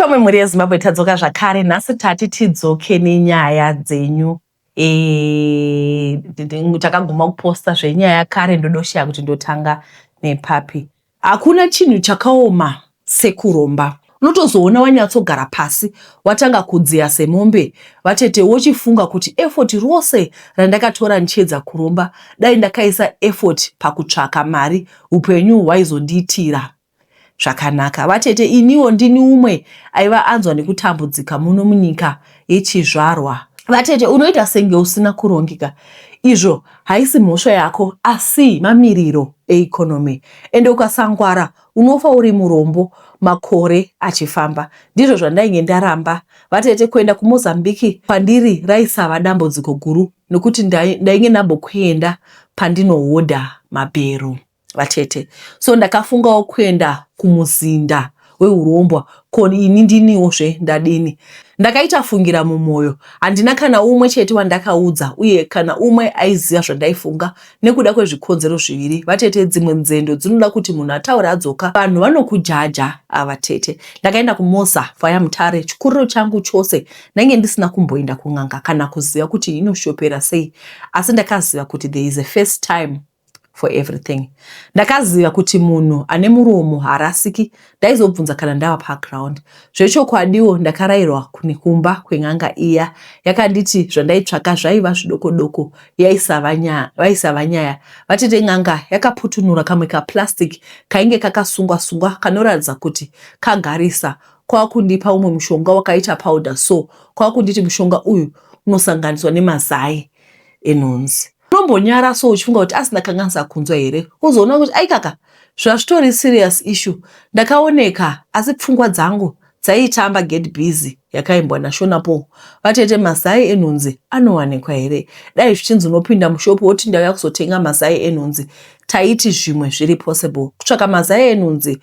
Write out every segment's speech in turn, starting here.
Shome mhuri yeZimbabwe, tadzoka zvakare nhasi. Tati tidzoke nenyaya dzenyu. Takaguma kuposta zvenyaya kare. Ndodoshaya kuti ndotanga nepapi. Hakuna chinhu chakaoma sekuromba. Unotozoona wanyatsogara pasi, watanga kudziya semombe, vatete, wochifunga kuti effort rose randakatora ndichiedza kuromba, dai ndakaisa effort pakutsvaka mari, upenyu hwaizondiitira zvakanaka. Vatete, iniwo ndini umwe aiva anzwa nekutambudzika muno munyika yechizvarwa. Vatete, unoita senge usina kurongeka. Izvo haisi mhosva yako, asi mamiriro eeconomy. Ende ukasangwara, unofa uri murombo makore achifamba. Ndizvo zvandainge ndaramba, vatete. Kuenda kuMozambique kwandiri raisava dambudziko guru, nokuti ndainge ndambokuenda pandinohodha mabhero, vatete. So ndakafungawo kuenda kumuzinda weurombwa. Ko ini ndiniwozve ndadini? Ndakaita fungira mumwoyo. Handina kana umwe chete wandakaudza, uye kana umwe aiziva zvandaifunga, nekuda kwezvikonzero zviviri, vatete. Dzimwe nzendo dzinoda kuti munhu ataure adzoka, vanhu vanokujaja ava. Tete, ndakaenda kuMoza via Mutare. Chikuriro changu chose ndainge ndisina kumboenda kun'anga kana kuziva kuti inoshopera sei, asi ndakaziva kuti there is a first time for everything. Ndakaziva kuti munhu ane muromo harasiki, ndaizobvunza kana ndava paground. Zvechokwadiwo ndakarayirwa kumba kwen'anga iya. Yakanditi zvandaitsvaka zvaiva zvidoko doko, yaisava nyaya. Vatete, n'anga yakaputunura kamwe kaplastic kainge kakasungwa sungwa kanoratidza kuti kagarisa, kwakundipa umwe mushonga wakaita powder. So kwakunditi mushonga uyu unosanganiswa nemazai enhunzi. Unombonyara so uchifunga kuti asina kanganisa kunzwa here, uzoona kuti aikaka, zvazvitori serious issue. Ndakaoneka, asi pfungwa dzangu dzaitamba "Get Busy" yakaimbwa naShona Paul. Vatete, mazai enhunzi anowanikwa here? Dai zvichinzi unopinda mushopu woti ndauya kuzotenga mazai enhunzi, taiti zvimwe zviri possible. Kutsvaka mazai enhunzi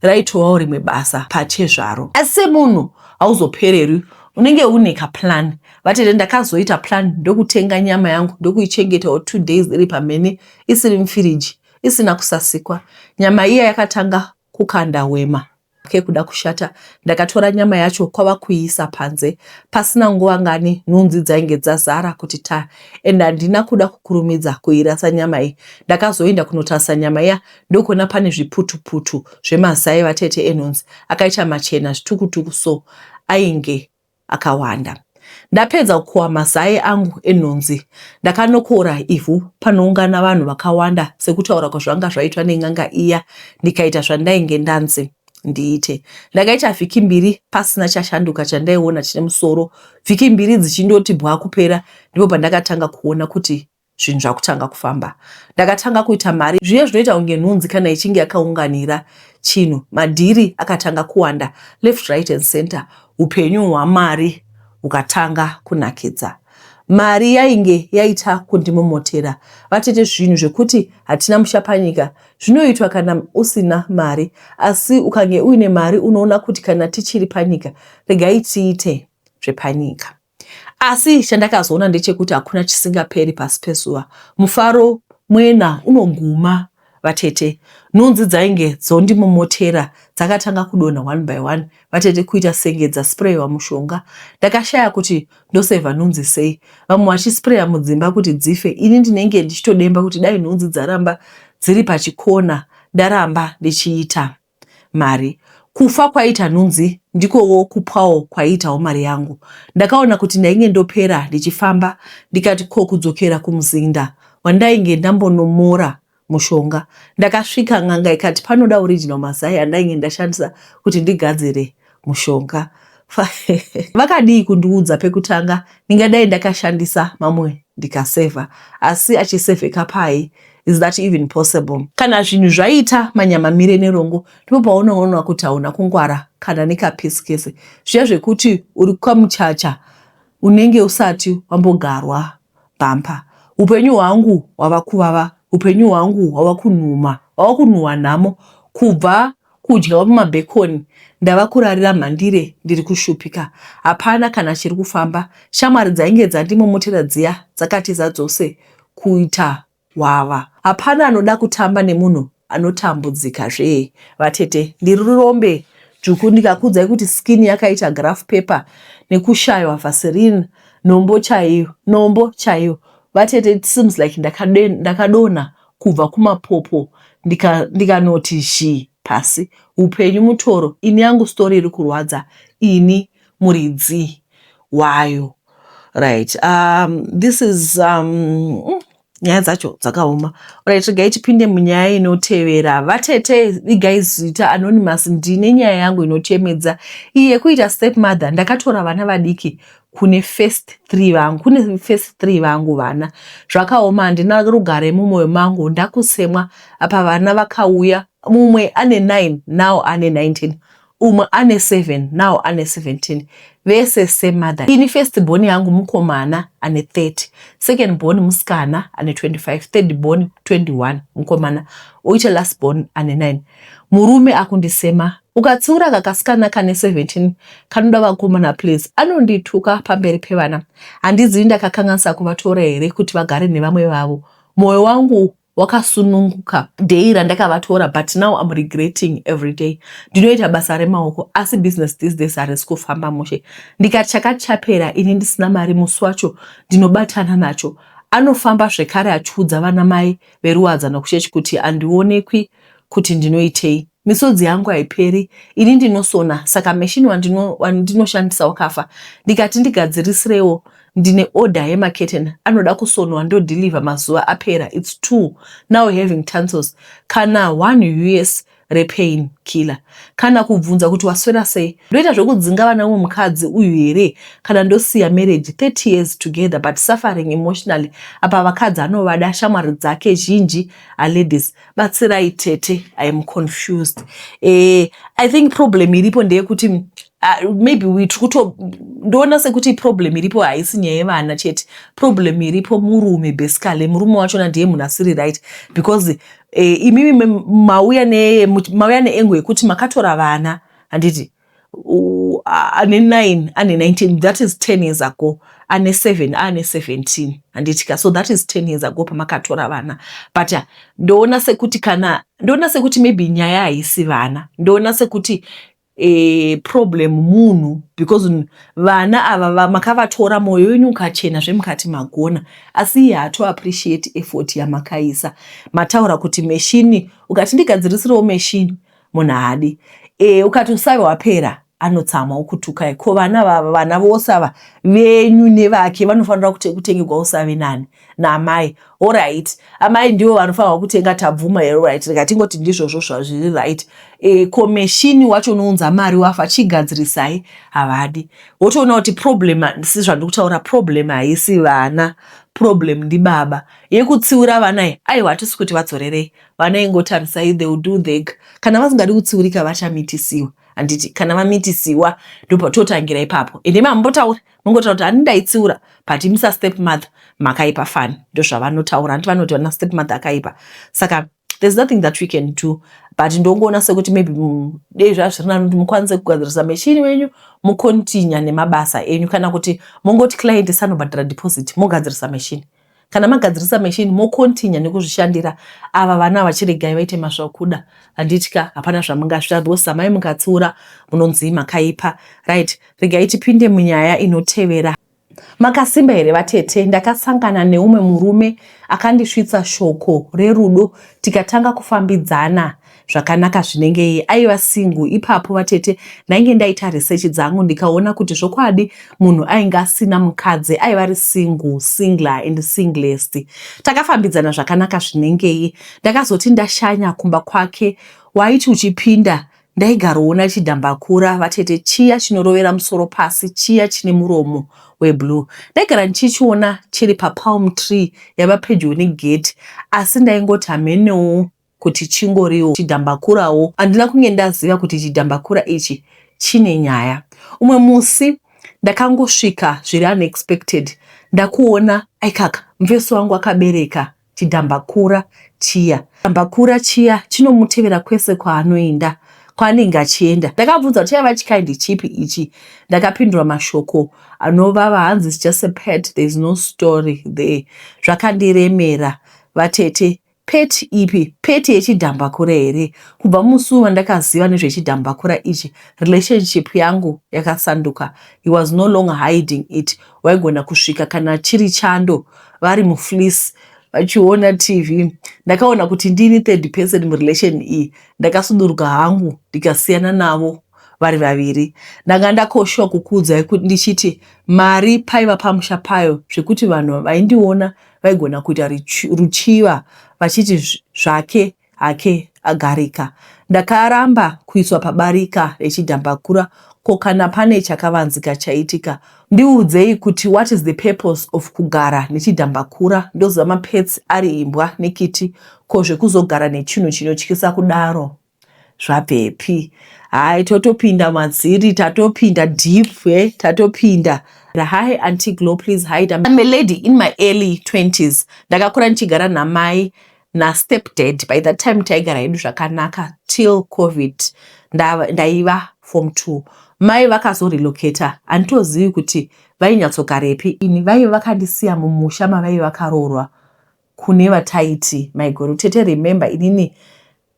raitovawo rimwe basa pachezvaro, asi semunhu hauzopererwi, unenge une kaplan. Vatete, ndakazoita plan, ndokutenga nyama yangu, ndokuichengetawo 2 days iri pamhene, isiri mufiriji, isina kusasikwa. Nyama iya yakatanga kukanda hwema kekuda kushata. Ndakatora nyama yacho kwava kuiisa panze. Pasina nguva ngani, nhunzi dzainge dzazara kuti ta, ende handina kuda kukurumidza kuirasa nyama iyi. Ndakazoenda kunotarisa nyama iya, ndokuona pane zviputuputu zvemazai, vatete, enhunzi akaita machena, zvitukutuku so, ainge akawanda. Ndapedza kukohwa mazai angu enhunzi, ndakanokora ivhu panoungana vanhu vakawanda, sekutaura kwazvanga zvaitwa nen'anga iya, ndikaita zvandainge ndanzi ndiite. Ndakaita vhiki 2 pasina chashanduka chandaiona chine musoro. Vhiki 2 dzichindoti bwa kupera, ndipo pandakatanga kuona kuti zvinhu zvakutanga kufamba. Ndakatanga kuita mari zviye zvinoita kunge nhunzi kana ichinge yakaunganira chinhu. Madhiri akatanga kuwanda left, right and center. Upenyu hwamari hukatanga kunakidza. Mari yainge yaita kundimomotera, vatete. Zvinhu zvekuti hatina musha panyika zvinoitwa kana usina mari, asi ukange uine mari unoona kuti kana tichiri panyika, regai tiite zvepanyika. Asi chandakazoona ndechekuti hakuna chisingaperi pasi pezuva. Mufaro mwena unoguma, vatete. Nhunzi dzainge dzondimomotera dzakatanga kudonha one by one, vatete, kuita senge dzasprayiwa mushonga. Ndakashaya kuti ndosevha nhunzi sei. Vamwe vachispraya mudzimba kuti dzife, ini ndinenge ndichitodemba kuti dai nhunzi dzaramba dziri pachikona, ndaramba ndichiita mari. Kufa kwaita nhunzi ndikowo kupwawo kwaiitawo mari yangu. Ndakaona kuti ndainge ndopera ndichifamba, ndikati ko kudzokera kumuzinda wandainge ndambonomora mushonga. Ndakasvika, n'anga ikati panoda original mazai andainge ndashandisa kuti ndigadzire mushonga. Vakadii kundiudza pekutanga? Ndingadai ndakashandisa mamwe ndikasevha. Asi achisevheka pai? Is that even possible? Kana zvinhu zvaita manyama mire nerongo, ndipo paunoona kuti hauna kungwara kana nekapisi kese. Zviya zvekuti uri kamuchacha, unenge usati wambogarwa bumper. Upenyu hwangu hwava kuvava, upenyu hwangu hwava kunhuma, hwava kunhuhwa nhamo. Kubva kudya mumabhekoni ndava kurarira mhandire, ndiri kushupika. Hapana kana chiri kufamba. Shamwari dzainge dzandimomotera dziya dzakatiza dzose kuita hwava. Hapana anoda kutamba nemunhu anotambudzika zvee. Vatete, ndiri rombe. Dzvuku ndikakuudzai kuti skin yakaita graph paper nekushaywa vaseline nombo chaiyo nombo chaiyo vatete it seems like ndakadonha kubva kumapopo ndikanoti ndika zhii pasi. Upenyu mutoro ini yangu story iri kurwadza ini muridzi wayo. Right, this is nyaya dzacho dzakaoma. Right, regai tipinde munyaya inotevera. Vatete, igai zita anonymous, ndine nyaya yangu inochemedza iyi yekuita step mother. Ndakatora vana vadiki kune first three vangu, kune first three vangu vana. Zvakaoma, handina rugare mumwoyo mangu, ndakusemwa apa. Vana vakauya, mumwe ane 9, now ane 19, umwe ane 7, now ane 17, vese same mother. Ini first born yangu mukomana ane 30, second born musikana ane 25, third born 21 mukomana, oita last born ane 9. Murume akundisema. Ukatsiura kakasikana kane 17 kanoda vakomana please, anondituka pamberi pevana. Handizivi ndakakanganisa kuvatora here kuti vagare nevamwe vavo. Mwoyo wangu wakasununguka day randakavatora, but now I'm regretting every day. Ndinoita basa remaoko, asi business these days harisi kufamba mushe. Ndikati chakati chapera, ini ndisina mari musi wacho, ndinobatana nacho. Anofamba zvekare achiudza vana mai veruwadzano kuchechi kuti handionekwi kuti ndinoitei. Misodzi yangu haiperi. Ini ndinosona, saka machine wandinoshandisa wakafa. Ndikati ndigadzirisirewo, ndine order yemaketen anoda kusonwa, ndodeliver mazuva apera. It's two now having tonsils. Kana 1 US repain killer, kana kubvunza kuti waswera sei. Ndoita zvekudzinga vana vomukadzi uyu here, kana ndosiya marriage? 30 years together but suffering emotionally. Apa vakadzi anovada, shamwari dzake zhinji aladies. Batsirai tete, I am confused. I think problem iripo ndeyekuti maybe we tiri ndoona sekuti problem iripo haisi nyaya yevana chete. Problem iripo murume. Basically murume wachona ndiye munhu asiri right, because imimi mauya neangle yekuti makatora vana, handiti? Ane 9 ane 19, that is 10 years ago. Ane 7 ane 17, handitika? So that is 10 years ago pamakatora vana. But ndoona sekuti kana ndoona sekuti maybe nyaya haisi vana. Ndoona sekuti problem munhu, because vana ava makavatora mwoyo wenyu ukachena zvemukati magona, asi iye hatoappreciate effort yamakaisa. Mataura kuti machine, ukati ndigadzirisirawo machine, munhu haadi. Ukati usave wapera, anotsamwa okutukai. Ko vana vava, vana vose ava venyu nevake, vanofanira kutengerwa usave nani naamai? Alright, amai ndivo vanofanirwa kutenga, tabvuma here? Right, rikatingoti ndizvozvo zvazviri, right. Ko machine wacho unounza mari, wafa, chigadzirisai, havadi. Wotoona kuti problem, sezvandiri kutaura, problem haisi vana, problem ndibaba. Yekutsiura vana iyi, aiwa, hatisi kuti vadzorerei vana. Ingotarisai, they will do the kana vasingadi kutsiurika vachamitisiwa, handiti? Kana vamitisiwa, ndototangira ipapo. Ende mambotaura, mungotaura kuti handindaitsiura, but imisa step mother makaipa fani. Ndozvavanotaura, handiti? Vanoti vana step mother akaipa. Saka there's nothing that we can do, but ndongoona sekuti maybe dei zvazviri nani kuti mukwanise kugadzirisa machine wenyu, mucontinue nemabasa enyu, kana kuti mongoti client sanobhadhara deposit, mogadzirisa machine. Kana magadzirisa machine, mocontinue nekuzvishandira. Ava vana vachiregai vaite mazvakuda, handitya? Hapana zvamungazvita, because samai mukatsiura munonzi makaipa. Right, regai tipinde munyaya inotevera. Makasimba here vatete? Ndakasangana neumwe murume akandisvitsa shoko rerudo, tikatanga kufambidzana zvakanaka zvinenge iye aiva single ipapo. Vatete, ndainge ndaita research dzangu, ndikaona kuti zvokwadi munhu ainge asina mukadzi, aiva ari single, singler and singlest. Takafambidzana zvakanaka zvinengei. Ndakazoti ndashanya kumba kwake, waiti uchipinda ndaigaroona chidhambakura, vatete, chiya chinorovera musoro pasi, chiya chine muromo weblue. Ndaigara ndichichiona chiri papalm tree yava pedyo negate, asi ndaingoti hamenewo kuti chingoriwo chidhambakurawo. Handina kunge ndaziva kuti chidhambakura ichi chine nyaya. Umwe musi ndakangosvika zviri unexpected, ndakuona aikaka mufesi wangu akabereka chidhambakura chiya. Chidhambakura chiya chinomutevera kwese kwaanoenda, kwaanenge achienda. Ndakabvunza kuti chaiva chikaindi chipi ichi. Ndakapindura mashoko anovava, hanzi, "Just a pet, there is no story there." Zvakandiremera vatete. Pet ipi? Pet yechidhambakura here? Kubva musi wandakaziva nezvechidhambakura ichi, relationship yangu yakasanduka. He was no longer hiding it. Waigona kusvika kana chiri chando vari mufleece vachiona TV. Ndakaona kuti ndini third person murelation iyi. Ndakasuduruka hangu ndikasiyana navo vari vaviri. Ndanga ndakoshiwa kukuudzai ndichiti mari paiva pamusha payo zvekuti vanhu vaindiona vaigona kuita ruchiva vachiti zvake hake agarika. Ndakaramba kuiswa pabarika rechidhambakura ko kana pane chakavanzika chaitika ndiudzei kuti what is the purpose of kugara nechidhambakura ndoziva mapets ari imbwa nekiti ko zvekuzogara nechinhu chinotyisa kudaro zvabvepi hai totopinda madziri tatopinda deep eh? Tatopinda. Hi Auntie Glow, please hide. I'm a lady in my early 20s. Ndakakura ndichigara namai nastepdad. By that time taigara hedu zvakanaka till COVID. Ndaiva form 2. Mai vakazorelocata. Handitozivi kuti vainyatsogarepi. Ini vaiva vakandisiya mumusha mavaiva vakaroorwa kune vataiti maiguru. Tete, remember inini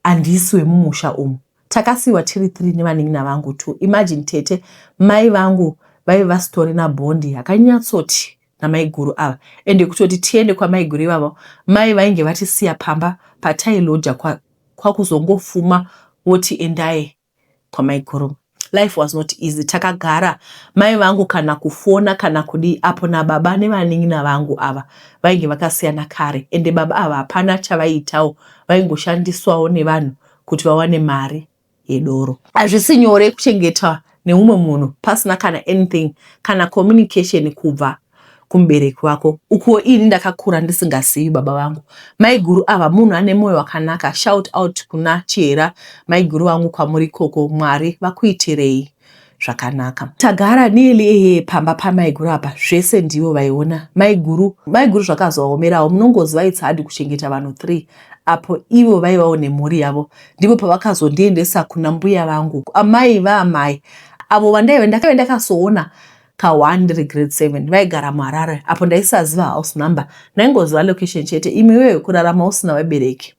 handisi wemumusha umu. Takasiyiwa tiri 3 nevanin'ina vangu 2. Imagine tete, mai vangu vaive vasitorina bhondi yakanyatsoti namaiguru ava, ende kutoti tiende kwamaiguru ivavo mai vainge vatisiya pamba patailoja kwakuzongofuma voti endai kwamaiguru. Life was not easy. Takagara mai vangu kana kufona kana kudii apo nababa nevanin'ina vangu ava vainge vakasiyana kare, ende baba ava hapana chavaiitawo, vaingoshandiswawo nevanhu kuti vawane mari yedoro. Hazvisi nyore kuchengetwa neumwe munhu pasina kana anything kana communication kubva kumubereki wako. Ukuwo ini ndakakura ndisingazivi baba vangu. Maiguru ava munhu ane moyo wakanaka. Shout out kuna Chihera maiguru vangu kwamuri ikoko. Mwari vakuitirei zvakanaka. Tagara nearly a year pamba pamaiguru apa zvese ndivo vaiona. Maiguru maiguru zvakazovaomerawo munongoziva it's hard kuchengeta vanhu 3 apo ivo vaivawo nemhuri yavo. Ndipo pavakazondiendesa kuna mbuya vangu amai vaamai avo vandaive ndakaive ndakasoona ka1 ndiri grade 7 vaigara muHarare apo ndaisaziva house number ndaingoziva location chete. Imiweyo kurarama usina vabereki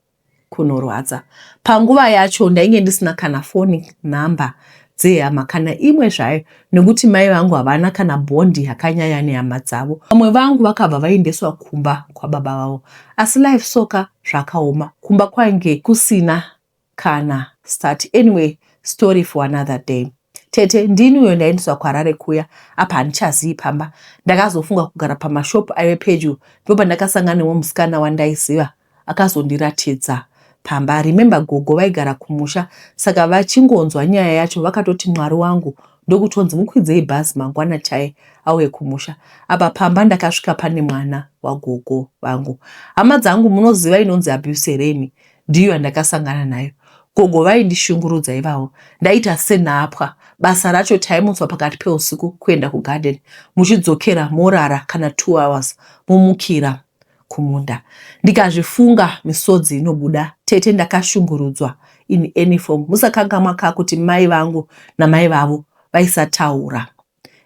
kunorwadza. Panguva yacho ndainge ndisina kana phone number dzehama kana imwe zvayo nekuti mai vangu havana kana bhondi yakanyanya nehama dzavo. Vamwe vangu vakabva vaendeswa kumba kwababa vavo asi life soka zvakaoma kumba kwainge kusina kana start. Anyway, story for another day. Tete, ndini uyo ndaendeswa kuHarare kuya apa handichazii pamba. Ndakazofunga kugara pamashop aive pedyo ndipo pandakasangana nemumwe musikana wandaiziva akazondiratidza pamba. Remember gogo vaigara kumusha saka vachingonzwa nyaya yacho vakatoti Mwari wangu ndokutonzi mukwidzei bhazi mangwana chai auye kumusha. Apa pamba ndakasvika pane mwana wagogo vangu. Hama dzangu munoziva inonzi abuse here imi? Ndiyo yandakasangana nayo. Gogo vaindishungurudza ivavo. Ndaita senhapwa. Basa racho taimutswa pakati peusiku kuenda kugarden. Muchidzokera morara kana 2 hours momukira kumunda. Ndikazvifunga misodzi inobuda. Tete ndakashungurudzwa in any form. Musakangamwa ka kuti mai vangu namai vavo vaisataura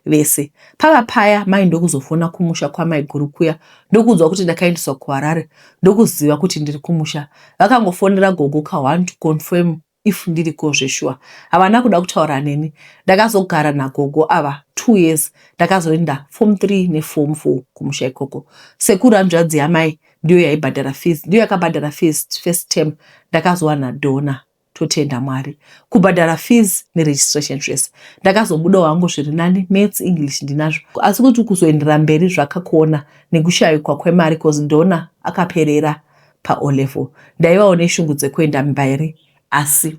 vese. Pava paya mai ndokuzofona kumusha kwamaiguru kuya ndokuudzwa kuti ndakaendeswa kuHarare ndokuziva kuti ndiri kumusha. Vakangofonera gogo ka one to confirm if ndiriko zveshuwa. Havana kuda kutaura neni. Ndakazogara nagogo ava 2 years. Ndakazoenda form 3 neform 4 kumusha ikoko. Sekuru hanzvadzi yamai ndiyo yaibhadhara fees, ndiyo yakabhadhara fees first term. Ndakazowana donor. Totenda Mwari. Kubhadhara fees neregistration zvese. Ndakazobudawo hangu zviri nani, maths, English ndinazvo. Asi kuti kuzoendera mberi zvakakona nekushayikwa kwemari cause donor akaperera pa O level. Ndaivawo neshungu dzekuenda mberi asi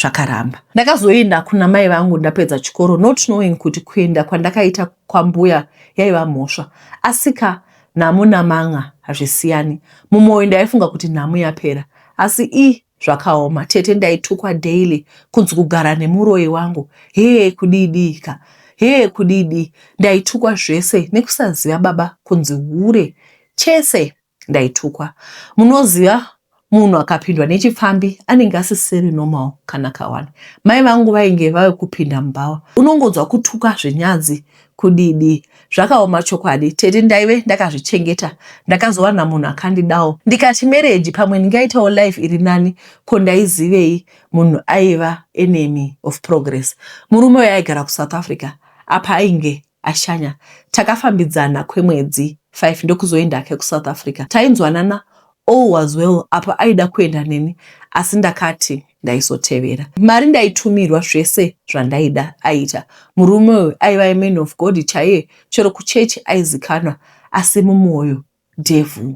zvakaramba. Ndakazoenda kuna mai vangu ndapedza chikoro not knowing kuti kuenda kwandakaita kwambuya yaiva mhosva. Asika nhamo naman'a hazvisiyani. Mumoyo ndaifunga kuti nhamo yapera asi ii zvakaoma. Tete ndaitukwa daily kunzi kugara nemuroyi wangu hee kudii ka hee kudii. Ndaitukwa zvese nekusaziva baba kunzi hure chese ndaitukwa. Munoziva Munhu akapindwa nechipfambi anenge asisiri normal kana kawani. Mai vangu vainge vave kupinda mubhawa. Unongonzwa kutuka zvenyadzi kudidi. Zvakaoma chokwadi. Tete ndaive ndakazvichengeta. Ndakazowana munhu akandidawo. Ndikati marriage pamwe ndingaitawo life iri nani ko ndaizivei munhu aiva enemy of progress. Murume uyo aigara kuSouth Africa apa ainge ashanya. Takafambidzana kwemwedzi 5 ndokuzoenda hake kuSouth Africa. Tainzwanana all was well apo aida kuenda neni asi ndakati ndaizotevera. Mari ndaitumirwa zvese zvandaida aita. Murume uyu aiva a man of God chaiye chero kuchechi aizikanwa asi mumoyo devil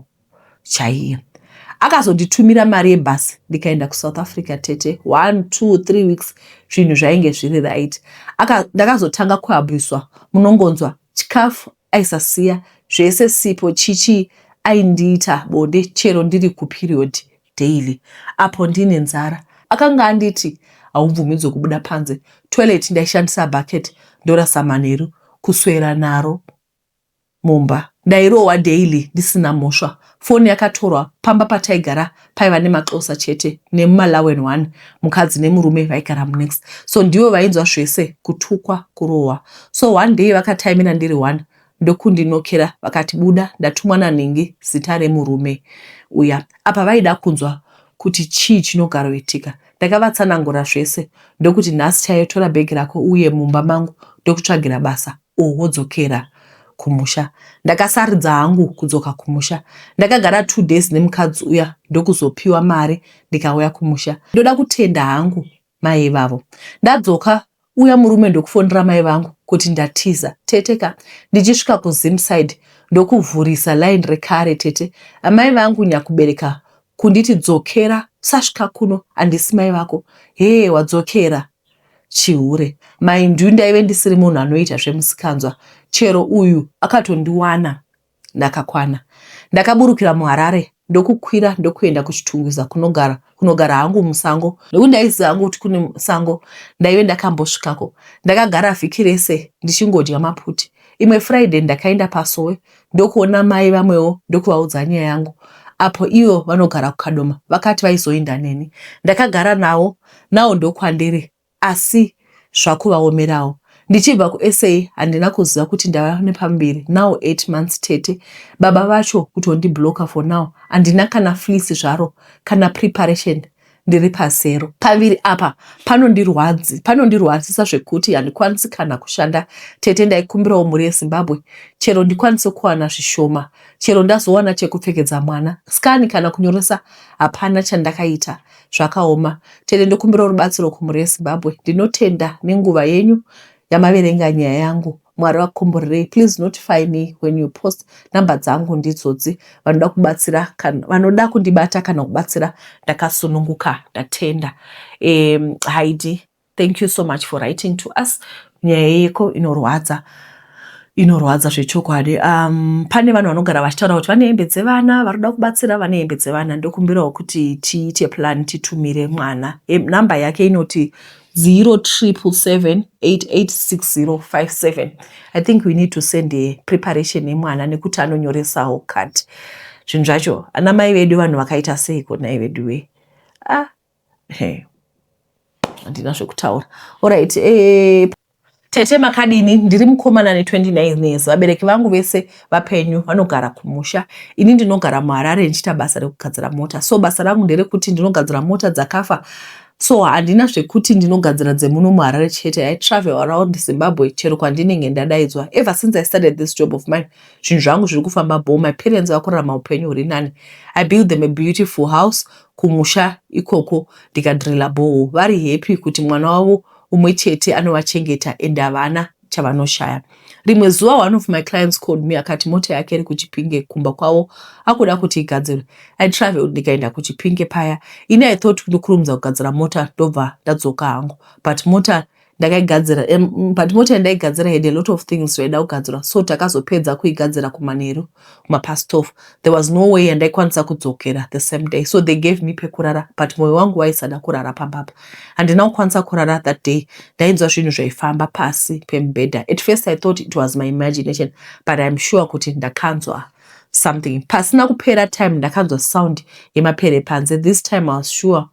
chaiye. Akazonditumira mari yebhasi ndikaenda kuSouth Africa tete 1 2 3 weeks zvinhu zvainge zviri right. Ndakazotanga kuabuswa munongonzwa chikafu aisasiya zvese sipo chichi aindiita bonde chero ndiri kuperiod daily apo ndine nzara. Akanga anditi haubvumidzwe kubuda panze. Toilet ndaishandisa bucket ndorasa manheru kuswera naro mumba. Ndairohwa daily ndisina mhosva. Foni yakatorwa pamba pataigara paiva nemaXhosa chete nemuMalawian one mukadzi nemurume vaigara munext so ndivo vainzwa zvese kutukwa kurohwa. So one day vakataimira ndiri one ndokundinokera vakati buda ndatumwa nanhingi zita remurume uya. Apa vaida kunzwa kuti chii chinogaroitika. Ndakavatsanangura zvese ndokuti nhasi chaiyo tora bhegi rako uuye mumba mangu ndokutsvagira basa or wodzokera kumusha. Ndakasaridza hangu kudzoka kumusha. Ndakagara two days nemukadzi uya ndokuzopiwa mari ndikauya kumusha. Ndoda kutenda hangu mai ivavo. Ndadzoka uya murume ndokufonera mai vangu kuti ndatiza. Tete ka ndichisvika kuZim side ndokuvhurisa line rekare tete. Amai vangu nyakubereka kunditi dzokera usasvika kuno handisi mai vako. Hee wadzokera chihure. Mind you ndaive ndisiri munhu anoita zvemusikanzwa chero uyu akatondiwana ndakakwana. Ndakaburukira muHarare ndokukwira ndokuenda kuChitungwiza kunogara kunogara hangu musango nekuti ndaiziva hangu kuti kune sango ndaive ndakambosvikako. Ndakagara vhiki rese ndichingodya maputi. Imwe Friday ndakaenda pasowe ndokuona mai vamwewo ndokuvaudza nyaya yangu apo ivo vanogara kuKadoma vakati vaizoinda neni. Ndakagara navo nawo ndokwandiri asi zvakuvaomerawo. Ndichibva kuSA handina kuziva kuti ndava nepamuviri now 8 months tete. Baba vacho kutondiblocker for now handina kana fleece zvaro kana preparation ndiri pazero. Paviri apa panondirwadzisa zvekuti handikwanisi kana kushanda tete ndaikumbirawo mhuri yeZimbabwe chero ndikwanise kuwana zvishoma chero ndazowana chekupfekedza mwana scan kana kunyoresa hapana chandakaita Zvakaoma. Tete ndokumbirawo rubatsiro kumhuri yeZimbabwe. Ndinotenda nenguva yenyu yamaverenga nyaya yangu. Mwari vakukomborerei. Please notify me when you post. Number dzangu ndidzodzi. Vanoda kubatsira kana vanoda kundibata kana kubatsira ndakasununguka. Ndatenda. Heidi, thank you so much for writing to us. Nyaya yeko inorwadza. Inorwadza zvechokwadi. Pane vanhu vanogara vachitaura kuti vane hembe dzevana, vari kuda kubatsira vane hembe dzevana. Ndokumbirawo kuti tiite plan titumire mwana. Number yake inoti 0777886057. I think we need to send a preparation yemwana nekuti anonyoresawo card. Zvinhu zvacho ana mai vedu vanhu vakaita seiko nhai vedu wee. Ah, hey. Handina zvekutaura. Alright, Tete makadini ndiri mukomana ane 29 years vabereki vangu vese vapenyu vanogara kumusha ini ndinogara muHarare ndichiita basa rekugadzira mota so basa rangu nderekuti ndinogadzira mota dzakafa so handina zvekuti ndinogadzira dzemuno muHarare chete I travel around Zimbabwe chero kwandinenge ndadaidzwa ever since I started this job of mine zvinhu zvangu zviri kufamba bho my parents vakurarama upenyu huri nani I build them a beautiful house kumusha ikoko ndikadrilla bhoho vari happy kuti mwana wavo umwe chete anovachengeta and havana chavanoshaya. Rimwe zuva one of my clients called me akati mota yake iri kuChipinge kumba kwavo akuda kuti igadzirwe. I traveled ndikaenda kuChipinge paya. Ini I thought ndokurumidza kugadzira mota ndobva ndadzoka hangu but mota ndakaigadzira but mota yandaigadzira had a lot of things zvaida kugadzirwa so takazopedza kuigadzira kumanheru kumapast 12 there was no way yandaikwanisa kudzokera the same day so they gave me pekurara but mwoyo wangu waisada kurara pambapa handina kukwanisa kurara that day ndainzwa zvinhu zvaifamba pasi pemubhedha at first I thought it was my imagination but I'm sure kuti ndakanzwa. Something. Pasina kupera time ndakanzwa sound yemapere panze. This time I was sure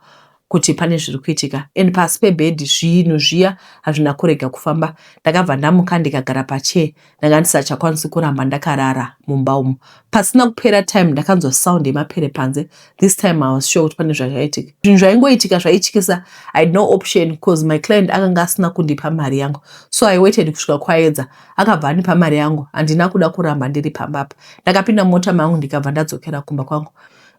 kuti pane zviri kuitika, and pasi pebhedhi zvinhu zviya hazvina kurega kufamba. Ndakabva ndamuka ndikagara pachair. Ndanga ndisachakwanisi kuramba ndakarara mumba umu. Pasina kupera time ndakanzwa sound yemapere panze. This time I was sure kuti pane zvazvaitika. Zvinhu zvaingoitika zvaityisa. I had no option 'cause my client akanga asina kundipa mari yangu, so I waited kusvika kwaedza. Akabva andipa mari yangu. Handina kuda kuramba ndiri pambapa. Ndakapinda mumota mangu ndikabva ndadzokera kumba kwangu.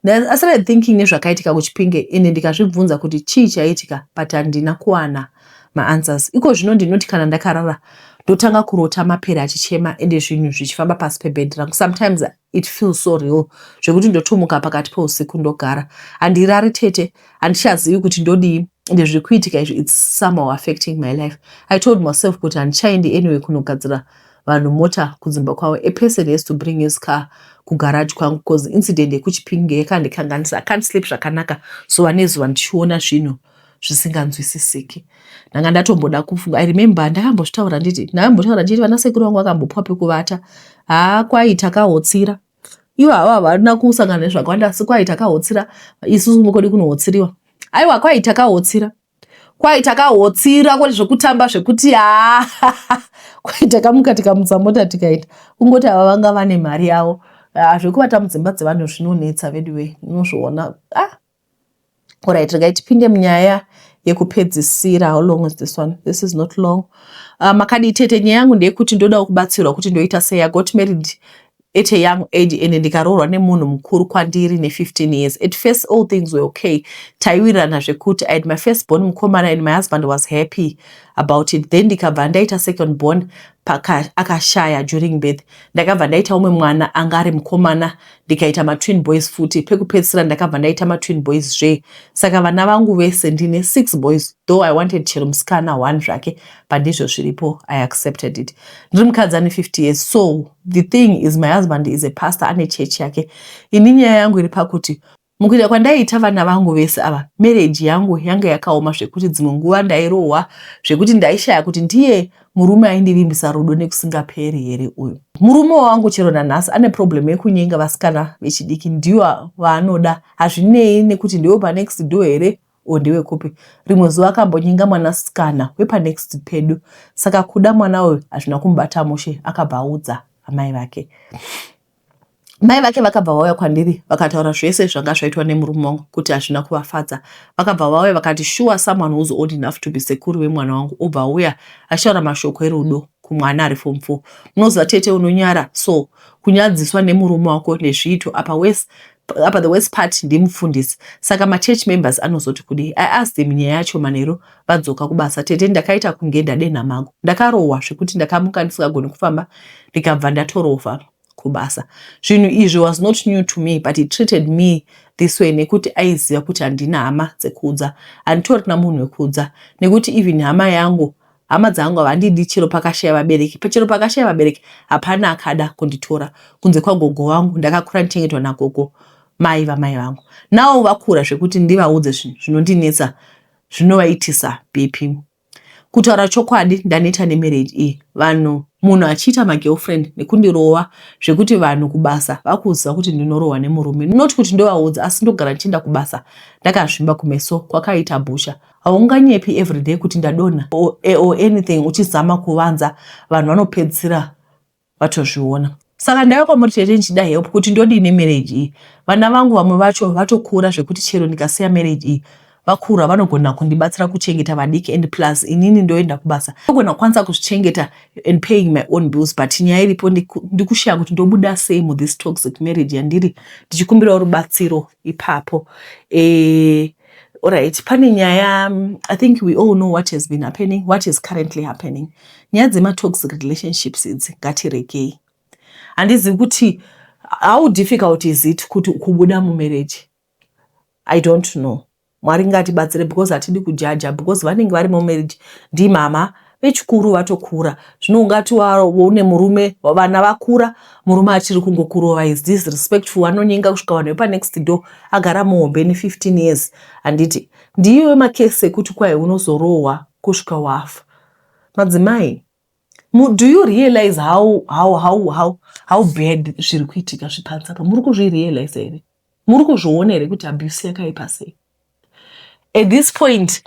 I started thinking nezvakaitika kuChipinge ende ndikazvibvunza kuti chii chaitika, but handina kuwana maanswers. Iko zvino ndinoti kana ndakarara ndotanga kurota mapere achichema ende zvinhu zvichifamba pasi pebhedhi rangu. Sometimes it feels so real zvekuti ndotomuka pakati peusiku ndogara. Handirari tete, handichazivi kuti ndodii, ende zviri kuitika izvi, it's somehow affecting my life. I told myself kuti handichaendi anyway kunogadzira vanhu mota kudzimba kwavo. A person has to bring his car kugarage kwangu because incident yekuChipinge yakandikanganisa. I can't sleep zvakanaka zuva nezuva ndichiona zvinhu zvisinganzwisisiki. Ndanga ndatomboda kufunga. I remember ndakambozvitaura nditi, ndakambotaura ndichiti vana sekuru vangu vakambopiwa pekuvata. Haa, kwai takahotsira. Ivo hava havana kusangana nezvakawanda, asi kwai takahotsira. Isusu mukodi kunohotsiriwa. Aiwa, kwai takahotsira, kwai takahotsira, kwete zvekutamba, zvekuti haa, kwai takamuka tikamutsa mota tikaita. Kungoti ava vanga vane mari yavo. Zvekuvata mudzimba dzevanhu zvinonetsa veduwe, unozviona. Ah, alright, regai tipinde munyaya yekupedzisira. How long is this one? This is not long. Makadii tete? Nyaya yangu ndeyekuti ndodawo kubatsirwa kuti ndoita sei. I got married at a young age and ndikaroorwa nemunhu mukuru kwandiri ne15 years. At first all things were okay, taiwirirana zvekuti. I had my first born mukomana and my husband was happy about it. Then ndikabva ndaita second born, akashaya during birth. Ndakabva ndaita umwe mwana anga ari mukomana, ndikaita matwin boys futi. Pekupedzisira ndakabva ndaita matwin boys zve. Saka vana vangu vese ndine six boys, though I wanted chero musikana one zvake, but ndizvo zviripo, I accepted it. Ndiri mukadzi ane 50 years. So the thing is, my husband is a pastor, ane chechi yake. Ini nyaya yangu iri pakuti mukuita kwandaiita vana vangu vese ava, marriage yangu yanga yakaoma zvekuti dzimwe nguva ndairohwa zvekuti ndaishaya kuti ndiye murume aindivimbisa rudo nekusingaperi here uyu. Murume wangu chero nanhasi ane problem yekunyenga vasikana vechidiki. Ndiwo vaanoda, hazvinei nekuti ndiwe panext door here o ndewekupi. Rimwe zuva akambonyenga mwanasikana wepanext pedu. Saka kuda mwana uyu hazvina kumubata mushe. Akabva audza amai vake. Mai vake vakabva vauya kwandiri vakataura zvese zvanga zvaitwa nemurume wangu kuti hazvina kuvafadza. Vakabva vauya vakati, "Sure, someone who's old enough to be sekuru vemwana wangu obva auya achitaura mashoko erudo kumwana ari form 4?" Munoziva tete, unonyara so kunyadziswa nemurume wako nezviito. Apa wes apa the worst part, ndimufundisi, saka machurch members anozoti kudii? I asked him nyaya yacho manheru vadzoka kubasa. Tete, ndakaita kunge ndadenha mago. Ndakarohwa zvekuti ndakamuka ndisingagoni kufamba, ndikabva ndatorovha kubasa. Zvinhu izvi was not new to me, but he treated me this way nekuti aiziva kuti handina hama dzekuudza, handitorina munhu wekuudza, nekuti even hama yangu, hama dzangu havandidi. Chero pakashaya vabereki, chero pakashaya vabereki, hapana akada kunditora kunze kwagogo vangu. Ndakakura ndichengetwa nagogo, mai vamai vangu. Navo vakura zvekuti ndivaudze zvinhu zvinondinetsa zvinovaitisa BP. Kutaura chokwadi, ndaneta nemarriage iyi. Vanhu, munhu achiita magirlfriend nekundirova zvekuti vanhu kubasa vakuziva kuti ndinorohwa nemurume. Not kuti ndovaudza, asi ndogara ndichienda kubasa ndakazvimba kumeso kwakaita busha. Haunganyepi everyday kuti ndadonha or anything uchizama kuvanza. Vanhu vanopedzisira vatozviona. Saka ndaiva kwamuri tete ndichida help kuti ndodii nemarriage iyi. Vana vangu vamwe vacho vatokura zvekuti chero ndikasiya marriage iyi, vakura vanogona kundibatsira kuchengeta vadiki, and plus inini ndoenda kubasa, ndogona kukwanisa kuzvichengeta and paying my own bills. But nyaya iripo, ndikushaya kuti ndobuda sei muthis toxic marriage yandiri. Ndichikumbirawo rubatsiro ipapo. Alright, pane nyaya. I think we all know what has been happening, what is currently happening. Nyaya dzematoxic relationships idzi ngatiregei. Handizivi kuti how difficult is it kuti kubuda mumarriage. I don't know. Mwari ngatibatsire, because hatidi kujaja, because vanenge vari mumarriage ndimama vechikuru vatokura. Zvino ungati une murume, vana vakura, murume achiri kungokurova, is disrespectful, anonyenga kusvika vanhu vepanext door, agara muhombe ne15 years. Handiti ndiyo macases ekuti kwai unozorohwa kusvika wafa? Madzimai. Do you realize how bad zviri kuitika zvipanzapa? Muri kuzvirealize here? Muri kuzviona here kuti abuse yakaipa sei? At this point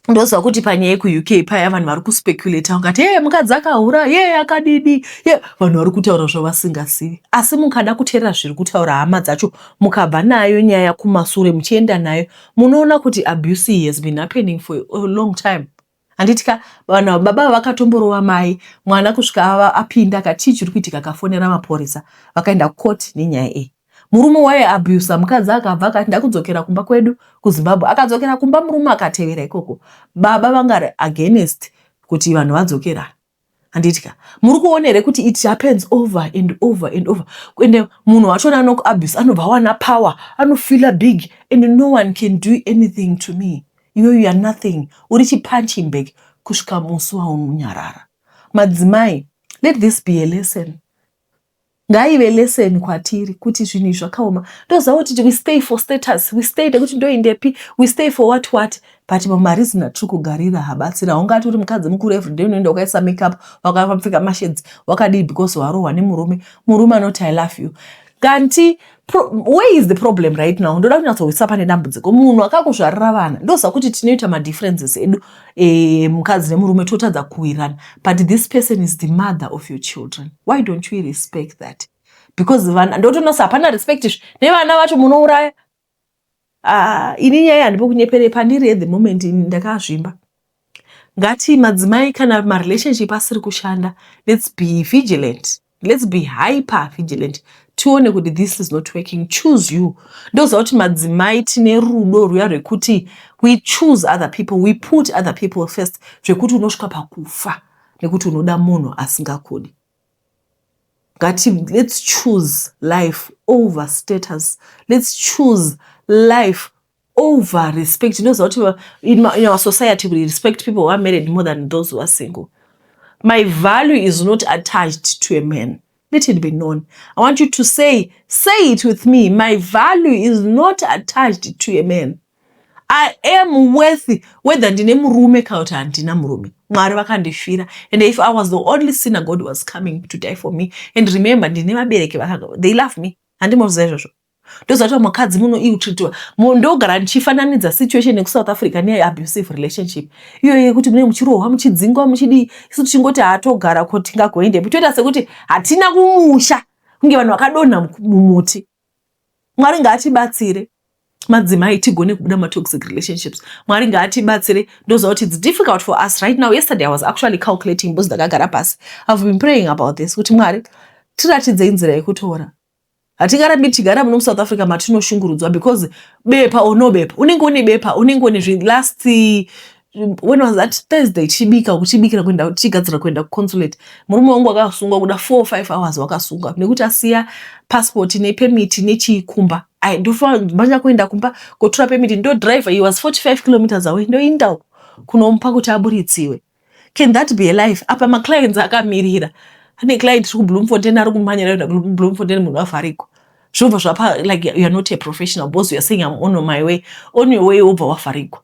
ndoziva kuti panyaya yekuUK paya vanhu vari kuspeculata ungati, "Ye, mukadzi akahura, ye akadidi ye." Vanhu vari kutaura zvavasingazivi, asi mukada kuteerera zviri kutaura hama dzacho, mukabva nayo nyaya kumasure muchienda nayo, munoona kuti abuse has been happening for a long time, handiti ka? Vanhu baba vakatomborova mai mwana kusvika apinda akati, "Chii chiri kuitika?" Akafonera mapurisa, vakaenda kukoti nenyaya iyi. Murume waiabusa mukadzi akabva akati, "Ndakudzokera kumba kwedu kuZimbabwe." Akadzokera kumba, murume akatevera ikoko. Baba vanga against kuti vanhu vadzokerana, handiti ka? Muri kuona here kuti it happens over and over and over? Ende munhu wachona anokuabuse anobva awana power, anofeela big, and "No one can do anything to me." Iwe, you are nothing, uri chipunching bag kusvika musi waunonyarara. Madzimai, let this be a lesson. Ngaive lesson kwatiri kuti zvinhu izvi zvakaoma. Ndoziva kuti we stay for status, we stay nekuti ndoindepi, we stay for what what, but mamareason atiri kugarira habatsiri. Haungati uri mukadzi mukuru, everyday unoenda wakaisa makeup, wakapfeka mashades, wakadii, because warohwa nemurume. Murume anoti, "I love you." Kanti where is the problem right now? Ndoda kunyatsohwisa pane dambudziko. Munhu akakuzvarira vana, ndoziva kuti tinoita madifferences edu, mukadzi nemurume totadza kuwirana, but this person is the mother of your children. Why don't you respect that? Because vana ndotonosa hapana respect izvi nevana vacho munouraya. Ah, ini nyaya handipo kunyepere pandiri. At the moment ndakazvimba. Ngati madzimai, kana marelationship asiri kushanda, let's be vigilant, let's be hyper vigilant, tione kuti this is not working. Choose you. Ndoziva kuti madzimai tine rudo ruya rwekuti we choose other people, we put other people first, zvekuti unosvika pakufa nekuti unoda munhu asingakudi. Ngati let's choose life over status, let's choose life over respect. Ndinoziva kuti in our society we respect people who are married more than those who are single. My value is not attached to a man. Let it be known. I want you to say it with me: my value is not attached to a man. I am worthy whether ndine murume kana kuti handina murume. Mwari vakandifira, and if I was the only sinner, God was coming to die for me. And remember, ndine vabereki, they love me. Handimoziva izvozvo. Ndoziva kuti mukadzi muno iutreatiwa. Ndogara ndichifananidza situation yekuSouth Africa neabusive relationship iyoyo yekuti mune muchirohwa, muchidzingwa, muchidii. Isu tichingoti hatogara ko, tingagoendepi? Toita sekuti hatina kumusha, kunge vanhu vakadonha mumuti. Mwari ngaatibatsire, madzimai, tigone kubuda matoxic relationships. Mwari ngaatibatsire. Ndoziva kuti it's difficult for us right now. Yesterday I was actually calculating because ndakagara pasi, I've been praying about this, kuti Mwari tiratidzei nzira yekutora. Hatingarambi tichigara muno muSouth Africa matinoshungurudzwa because bepa or no bepa, unenge une bepa, unenge une zvi. Last, when was that? Thursday, tichibika, kuchibikira kuenda, tichigadzira kuenda kuconsulate, murume wangu akasungwa kuda 4 5 hours, wakasungwa nekuti asiya passport nepermit nechikumba. Ndofamanya kuenda kumba kotora permit, ndo driver. He was 45 kilometers away, ndoinda kunomupa kuti aburitsiwe. Can that be a life? Apa maclients akamirira. Ane client iri kuBloemfontein, ari kumhanyira kuenda kuBloemfontein, munhu avhariko. Zvinobva zvapa like you are not a professional because you are saying, "I'm on my way." On your way wobva wavharikwa.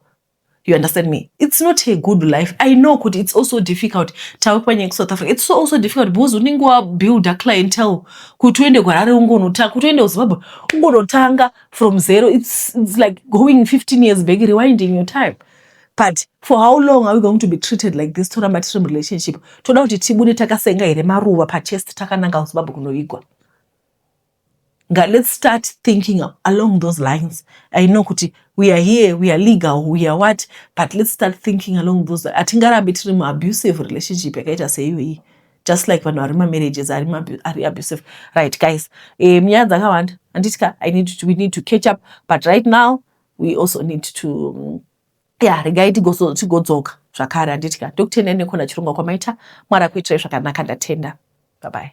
You understand me? It's not a good life. I know kuti it's also difficult. Tave panyaya kuSouth Africa, it's also difficult because unenge wabuilda clientele. Kuti uende kuHarare ungonotanga, kuti uende kuZimbabwe ungonotanga from zero, it's like going 15 years back, rewinding your time. But for how long are we going to be treated like this? Toramba tiri murelationship? Toda kuti tibude takasenga here maruva pachest, takananga kuZimbabwe kunovigwa? Let's start thinking along those lines. I know kuti we are here, we are legal, we are what, but let's start thinking along those. Hatingarambi tiri muabusive relationship yakaita seiyoyi, just like vanhu vari mamarriages ari abusive. Right, guys, nyaya dzakawanda, handiti ka? We need to catch up, but right now we also need to, yeah, regai tigodzoka zvakare, handiti ka? Ndokutendai nekona chirongwa kwamaita. Mwari akuitirai zvakanaka. Ndatenda. Bye bye.